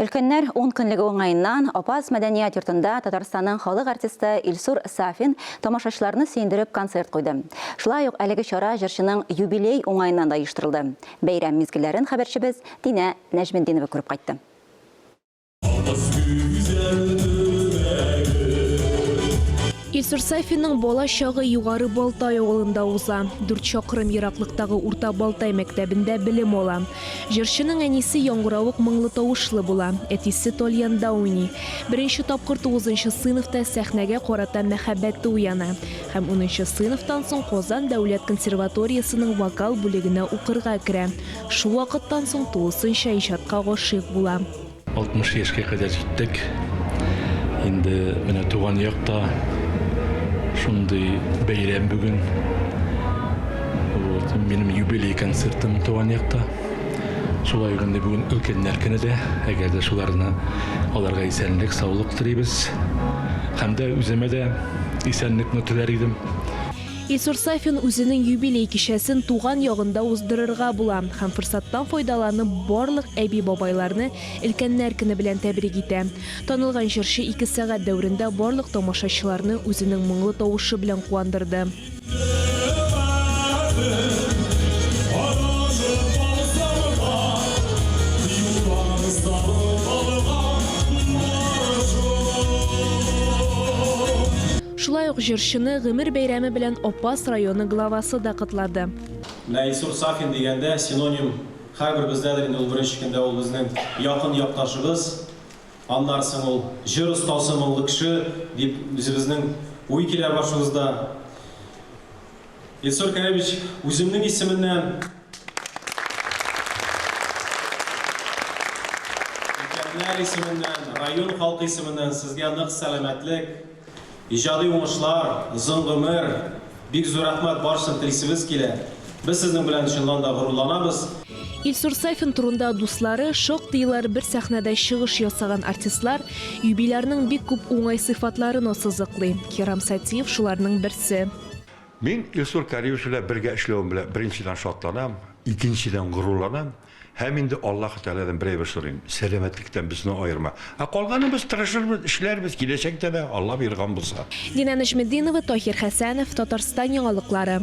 Өлкәннәр ункөнлеге уңаеннан Апас мәдәният йортында Татарстанның халык артисты Илсур Сафин тамашачыларны сөендереп концерт куйды. Шулай ук әлеге чара җырчының юбилей уңаеннан да оештырылды. Бәйрәм мизгелләрен хәбәрчебез Динә Нәҗметдинова күреп кайтты. Илсур Сафинның бала чагы Югары Балтай авылында уза. Дүрт чакрым ераклыктагы Урта Балтай мәктәбендә белем ала. Җырчының әнисе яңгыравык моңлы тавышлы була, әтисе тальянда уйный. Беренче тапкыр тугызынчы сыйныфта сәхнәгә карата мәхәббәте уяна һәм унынчы сыйныфтан соң Казан дәүләт консерваториясенең вокал бүлегенә укырга керә. Шул вакыттан соң тулысынча иҗатка гашыйк була. 60 яшькә кадәр җиттек. Инде менә туган якта шундый бәйрәм бүген. Вот, минем юбилей концертым туган якта. Шулай ук инде бүген өлкәннәр көне дә, әгәр дә шуларны аларга исәнлек, саулык телибез. Һәм дә үземә дә исәнлекне теләр идем. Илсур Сафин үзенең юбилей кичәсен туган ягында уздырырга була һәм форсаттан файдаланып барлык әби-бабайларны Өлкәннәр көне белән тәбрик итә. Танылган җырчы ике сәгать дәверендә барлык тамашачыларны үзенең моңлы тавышы белән куандырды. Шулай ук җырчыны гомер бәйрәме белән Апас районы главасы да котлады. Менә Илсур Сафин дигәндә синоним һәрберебездәдер инде ул беренче көндә ул безнең якын якташыбыз, аннары соң ул җыр остасы, моңлы кеше дип үзебезнең уй килә башыбызда. Илсур Кәримович, үземнең исеменнән, өлкәннәр исеменнән, район халкы исеменнән сезгә нык сәламәтлек, иҗади уңышлар, озын гомер, бик зур рәхмәт, барысын телисебез килә. Без сезнең белән чыннан да горурланабыз. Илсур Сафин турында дуслары, шактыйлар бер сәхнәдә чыгыш ясаган артистлар юбилярның бик күп уңай сыйфатларын ассызыклый. Кирам Сатиев шуларның берсе. Мин Илсур Кариевич белән бергә эшләвем белән беренчедән шатланам, икенчедән горурланам һәм инде Аллаһы Тәгаләдән бер әйбер сорыйм, сәламәтлектән безне аерма. Ә калганын без тырышырбыз, эшләрбез, киләчәктә дә, Алла боерган булса. Динә Нәҗметдинова, Таһир Хәсәнов, Татарстан яңалыклары.